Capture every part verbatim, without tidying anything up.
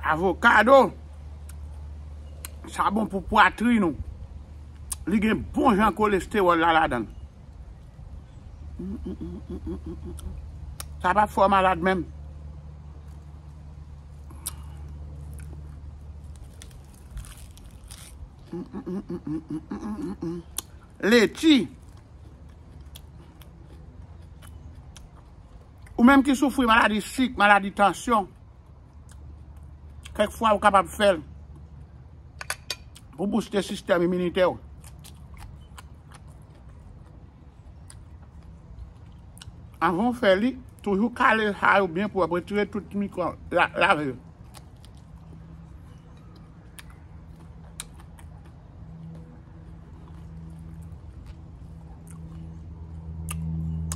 Avokado, sa bon pou pwatrin ou. Li gen bon jan kolestewòl la ladan l. Sa p ap fè w malad menm. Leti. Ou menm ki soufri maladi sik, maladi tansyon, kèk fwa ou kapab fè l pou bouste sistèm iminitè w. Anvan w fè li, toujou kale sa yo byen pwòp, retire tout mikwòb, la, lave yo.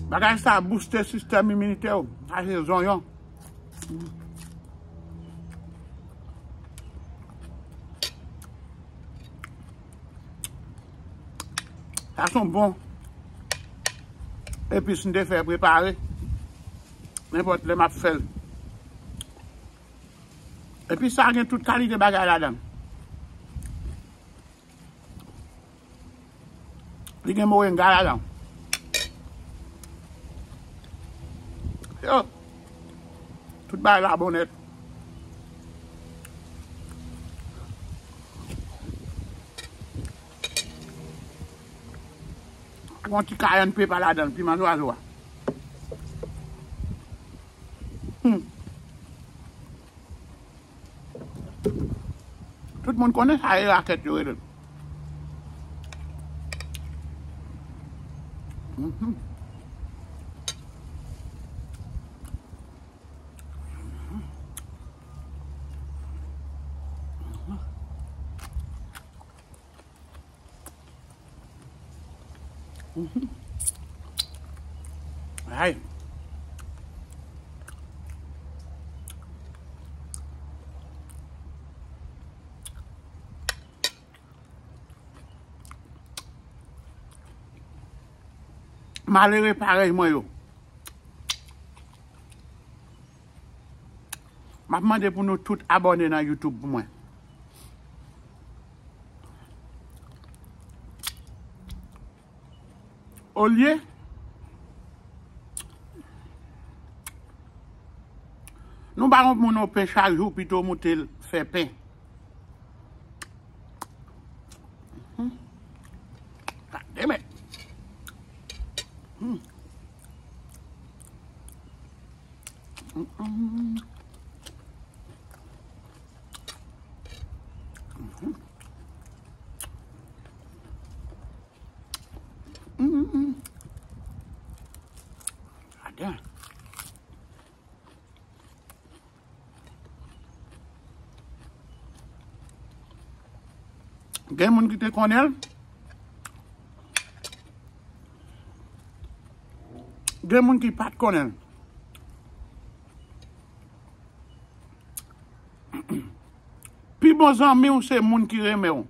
Bagay sa booste sistèm iminitè w. Sa se zonyon. Sa se yon bon epis m te fè prepare. Nenpòt lè m ap fè l. Epi sa gen tout kalite bagay ladan. Li gen moringa ladan. Yo. Tout bagay la bon nèt. Ak yon ti kayann pepa ladan, piman zwazo a. Hmm. Tout moun konnen sa e rakèt yo rele l. Mhm. Mhm. Ay. Malere parèy mwen yo. M ap mande pou nou tout abòne nan YouTube pou mwen. Olye nou ba yon moun yon pen chak jou, pito w moute l fè pen. Hmm. Gade men. Hmm. Mm, mm. Mhm. Mm, mm, mm. Adan. Gen moun ki te konnen l. Gen moun ki pa t konnen l. Pi bon zanmi w se moun ki renmen w,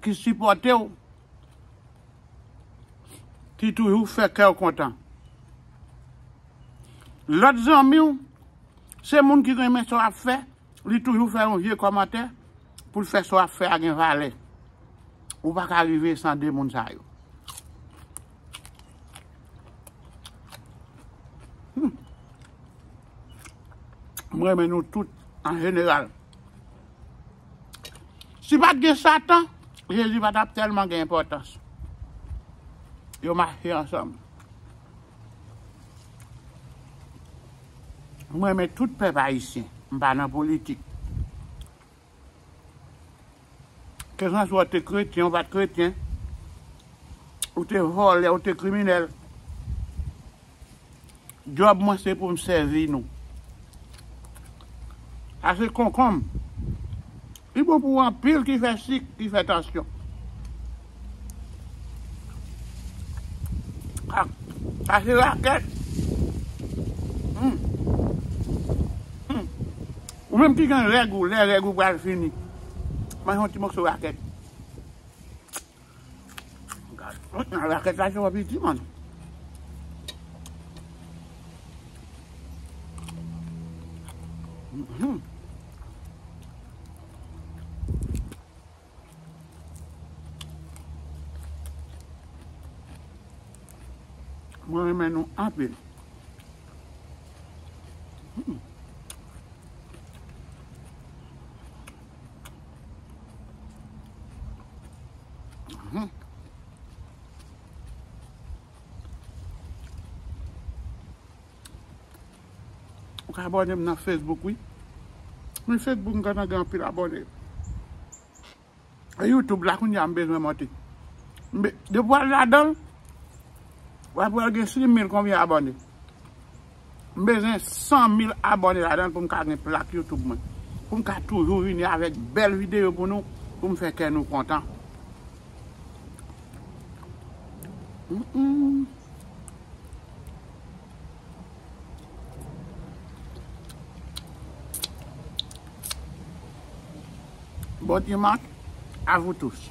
ki sipòte w, ki toujou fè kè w kontan. Lòt zanmi w, se moun ki renmen sa w ap fè, li toujou fè yon vye kòmantè pou l fè sa w ap fè a gen valè. Ou pa ka rive san de moun sa yo. Hmm. Mwen renmen nou tout an jeneral. Si pa t gen Satan, Jezi pa t ap tèlman gen enpòtans. Yo mache ansanm. Mwen renmen tout pèp ayisyen. M pa nan politik. Kèlkanswa w te kretyen, w pa t kretyen, ou te vòlè, ou te kriminèl. Djòb mwen se pou m sèvi nou. Sa se konkonm. Li bon pou anpil ki fè sik, ki fè tansyon. Sa, sa se rakèt. Hmm. Hmm. Ou menm ki gen règ ou, lè règ ou pral fini, manje yon ti moso rakèt. Gad, rakèt la se wè piti, man. Mhm. Mwen renmen nou anpil. Hmm. Mhm. Ou ka abòne m nan Facebook, wi. Men Facebook, m gentan gen anpil abòne. E YouTube la, kounye a, m bezwen monte. M be-, depi w al ladan l, w ap wè l gen sis mil konbyen abòne. M bezwen san mil abòne ladan l pou m ka gen plak YouTube mwen. Pou m ka toujou vini avèk bèl videyo pou nou, pou m fè kè nou kontan. Mm, mm. Bon dimanche à vous tous.